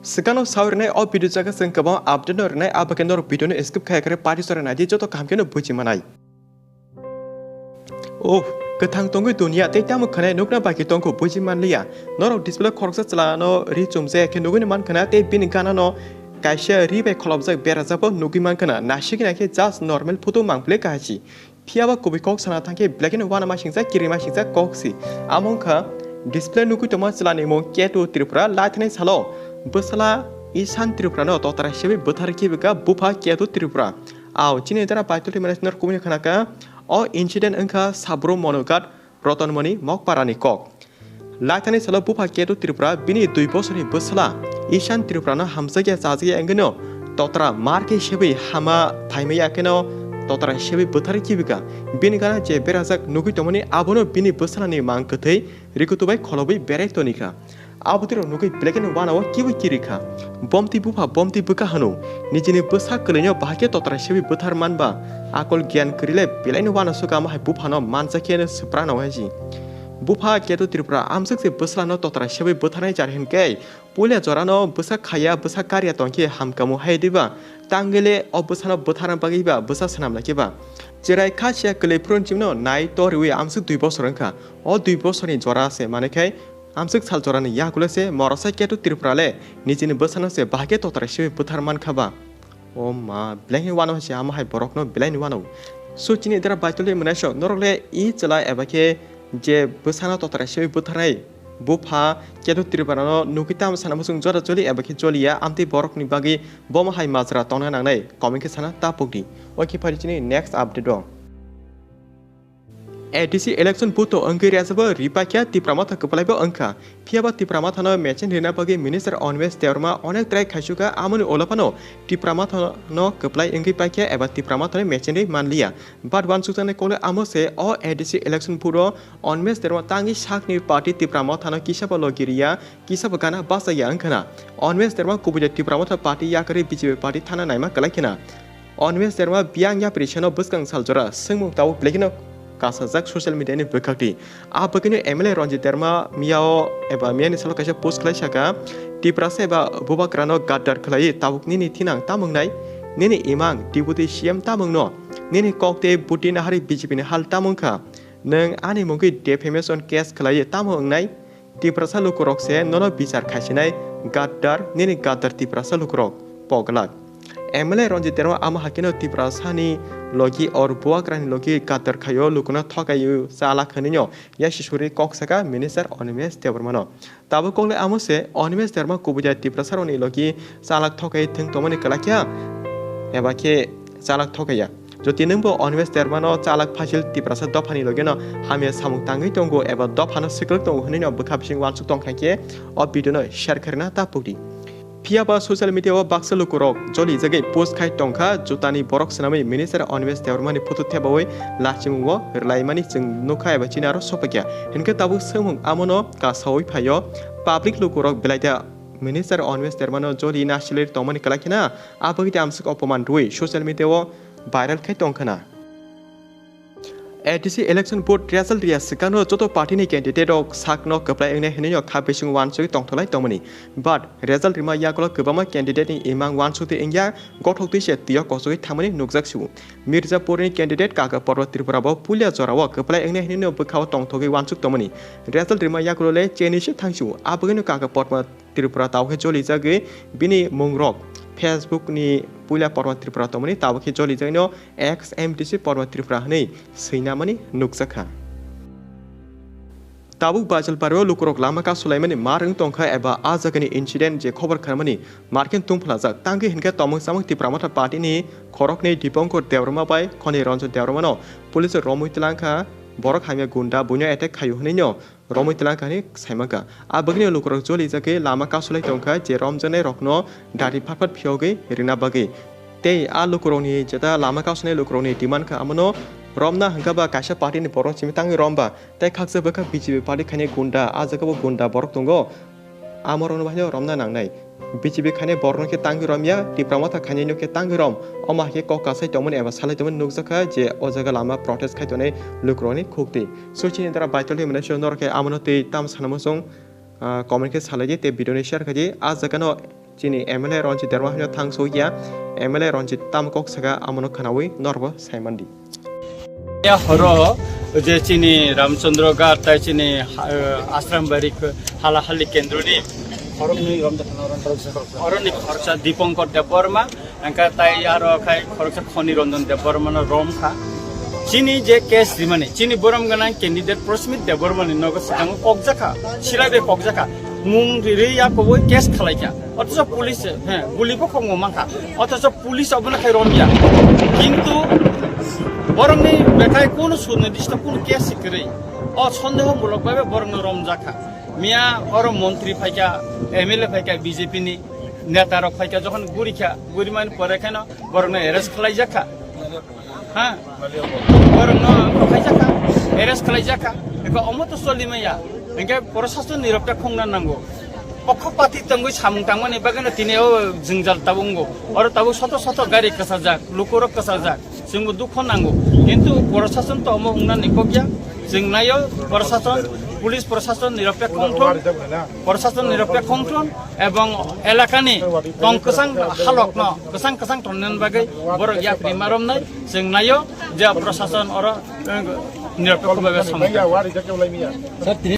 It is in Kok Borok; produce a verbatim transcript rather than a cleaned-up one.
Swkangno sawi rwnai o video jaga chwng kwbang update no rwnai, abo khe norok video no skip khaya khe pari sori naidi joto kaham khe no buji manai. Oh, kwthang tongwi dunia tei tamo khwnai nukna baki tongkho buji manliya. Norok display khoroksa chwla no ri chumjak khe nugwi mankha na tei bini gana no kaisa ri bai kholopjak berajak bo nugwi mankha na. Naisik naikhe just normal photo mangpili kahachi. Phiya ba kubui kok sana thangkhe black and white ma singsa kirima singsa kok si. Amo wngkha display nugwi tongma chwla ni mung Ketu Tripura laithani salo bwsala Ishan Tripura no totara sewi bwthar kibika bupha Ketu Tripura. Ao chini dara paitoli manai sinor kubuni khanaka. O incident wngkha Sabro Monoghat Rotonmoni Mokparani kok. Laithani salo bupha Ketu Tripura bini dui bosorni bwsala Ishan Tripurano hamjakya chajakya wngwino totra mar khe sebwi hama phaimaya kheno totra sebwi bwthar kibika. Bini gana je berajak nugwi tongmani abono bini bwsalani mang kwthwi rikutubai kholobwi berai tonikha. Abo twi rok nugwi black and white o kiwi kirikha. Bomti bupha bomti bwkha hano. Nijini bwsa kwlwino bahai khe totra sewi bwthar manba. Akol giyan kwrwile belai no uanasuk amo hai buphano mansa khe swpra no hai si. Bupha Ketu Tripura amswk se bwsla no totra sewi bwtharnai jar hinkhe puila jora no bwsa khaya bwsa karya tongkhe hamkamu hai diba. Tangwile o bwsano bwtharna bagwi ba bwsa swnam lai khe ba. Cherai kha siya kwlwi phuru chimno nai to riwi amswk dui bosor wngkha. O dui bosorni jora se manwi khai amswk sal jorani yagulo se morosai Ketu Tripura le nijini bwsano se bahai khe totra sewi bwthar mankha ba. O ma, belai ni uano se amo hai borokno belai ni uano. So chini dara baitolwi mwnaisok norok le i chwla eba khe je bwsano totra sewi bwtharnai bupha Ketu Tripura no nugwi tamo sana muchung jora joli eba khe joliya amtwi borokni bagwi bomo hai majra tongna nangnai comment khe sana ta pokdi. Oke phari chini next update o. A D C election booth o wngwi rejabo ripaikha Tipra Motha kwplaibo wngkha. Phiyaba Tipra Mothano mechine rina bagwi Minister Animesh Debbarma onek try khaisukha, amoni ulo phano Tipra Mothano kwplai wngwi paikha eba Tipra Mothano mechine ri manliya. But uansukjaknai kokle amo se o A D C election booth o Animesh Debbarma tangwi sakni party Tipra Mothano kisabo logi riya, kisabo gana bachaya wngkhana. Animesh Debbarma kubui de Tipra Motha party yakarwi B J P party thana naima kwlai khena. Animesh Debbarma biyang yapri seno bwskang saljora swngmung tabuk belai kheno kasajak social media ni bwkhakti. A bwkhakni M L A Ranjit Debbarma miyao eba miyani salo kaisa post khlai saka, Tiprasa eba bubagrano gaddar khlaiwi tabuk nini thinang tamo wngnai, nini imang deputy C M tamo wngno, nini kok tei buti nahari B J P ni hal tamo wngkha, nwng ani mungwi defamation case khlaiwi tamo wngnai, Tiprasa lukurok se nono bichar khaisinai gaddar, nini gaddar Tiprasa lukurok poglak. M L A Ranjit Debbarma amo hakeno Tiprasani logi or buagrani logi gaddar khaio, lukuno thokaio chalak hwnwino yasi suri kok saka Minister Animesh Debbarmano. Tabuk kokle amo se Animesh Debbarma kubui de Tiprasarokni logi chalak thokai thwng tongmani kwlakya eba khe chalak thokaiya. Jodi nwngbo Animesh Debbarmano chalak phasil Tiprasa dophani logino hamya samung tangwi tongo eba dophano swkwlwk tongo hwnwino bwkha bising uansuk tongkha khe o video no share khairwkna ta pokdi. Phiyaba social media o baksa lukurok jolijagwi post khai tongkha, jutani borok swnamwi Minister Animesh Debbarmani photo thebawi lachimungo rwlaimani chwng nukha eba chini aro sopakya. Hinkhe tabuk swngmung amono kasawi phaio, public lukurok belai da Minister Animesh Debbarmano joli nasilwi tongmani kwlai khena, abagwi tei amswk opoman rwui social media o viral khai tongkhana. A D C election board result riya swkangno joto party ni candidate rok sakno kwplai wngnai hwnwi no kha bising uansugwi tongtholai tongmani. But result rima yagulo kwbangma candidate ni imang uansukti wngya, gothok twi se twi o kochogwi thangmani nukjak sio. Mirzapur ni candidate Kaka Porba Tripura bo puila jora o kwplai wngnai hwnwi no bwkha o tongthogwi uansuk tongmani. Result rima yagulo le cheni se thang sio. Abagwi no Kaka Porba Tripura tao khe jolijagwi bini mungrok Facebook ni puila Porba Tripura tongmani, tabuk khe jolijagwino ex M D C Porba Tripura hwnwi swinamani nukjakha. Tabuk Baijalpari o lukurok lama kasulaimani mar wng tongkha eba a jagani incident je khobor khnamani mar khe tungphlajak. Tangwi hinkhe tomung chamung Tipra Motha party ni khoroknwi Dipankar Debbarma bai Khoni Ranjan Debbarmano police romwi twlangkha, borok hamya gunda buino attack khaio hwnwino romwi twlang kha hwnwi saimankha. A bagwino lukurok jolijagwi lama kasulai tongkha, je romjaknai rokno dari phat phat phiyogwi rina bagwi. Tei a lukurokni jeta lama kasulai lukurokni demand kha, amono romna hwnkha ba kaisa party ni borok simi tangwi romba, tei khaksa bwkha B J P party khainai gunda, a jaga bo gunda borok tongo. Amorokno bahaino romna nangnai. B J P khainai borokno khe tangwi romya, Tipra Motha khainaino khe tangwi rom. Omo hai khe kok kasai tongmani eba salai tongmani nukjakha je o jaga lama protest khai tongnai lukurokni khuktwi. So chini dara baitolwi mwnai so norok khe amono tei tamo sana muchung, ah, comment khe salai di tei video ni share khai di. A jaga no Chini M L A Ranjit Debbarma haino thang soi ya, M L A Ranjit tamo kok saka amono khwnawi norbo saimandi. Ya horo je chini Ramchandra Ghat tai chini, eh, Ashram Bari Hala Hali Kendroni oroni khoroksa Dipankar Debbarma, engka tai aro khai khoroksa Khoni Ranjan Debbarma no rom kha. Chini je case rimani, chini borom ganang candidate Prasmit Debbarma ni nogo swkango kokjakha, silabe kokjakha, mung riri ya koboi case khalaikha. Othocho police, he, guli bo khokmo mankha. Othocho police obono khai romya. Kintu borokni bekhai kuno sunirdishto kuno case kwrwi. O sondeho mulok bhabe borokno romjakha. Miya oro montri phaikha, M L A phaikha, B J P ni neta rok phaikha, jokhon gurikha, gurimani pore kheno borokno arrest khlaijakha. Ha? Borokno ang kok khaijak kha, arrest khlaijak kha. Eko omo to choli maya. Hingke prosason ni rok ta khongna nango. Pokho pati tongwi samung tangmani bagwi no tini o jwngjal tabuk wngo. Oro tabuk soto soto gari kwchajak, lukurok kwchajak. Chwngbo dukho nango. Kintu prosason to omo wngna ni kokya. Chwng naio prosason, police prosason ni rok ta khongthon, prosason ni rok ta khongthon ebong elakani tong kwchang halokno kwchang kwchang tonnani bagwi borok yapri maromnai. Chwng naio je prosason oro, eh, nirapekho bhabe samung.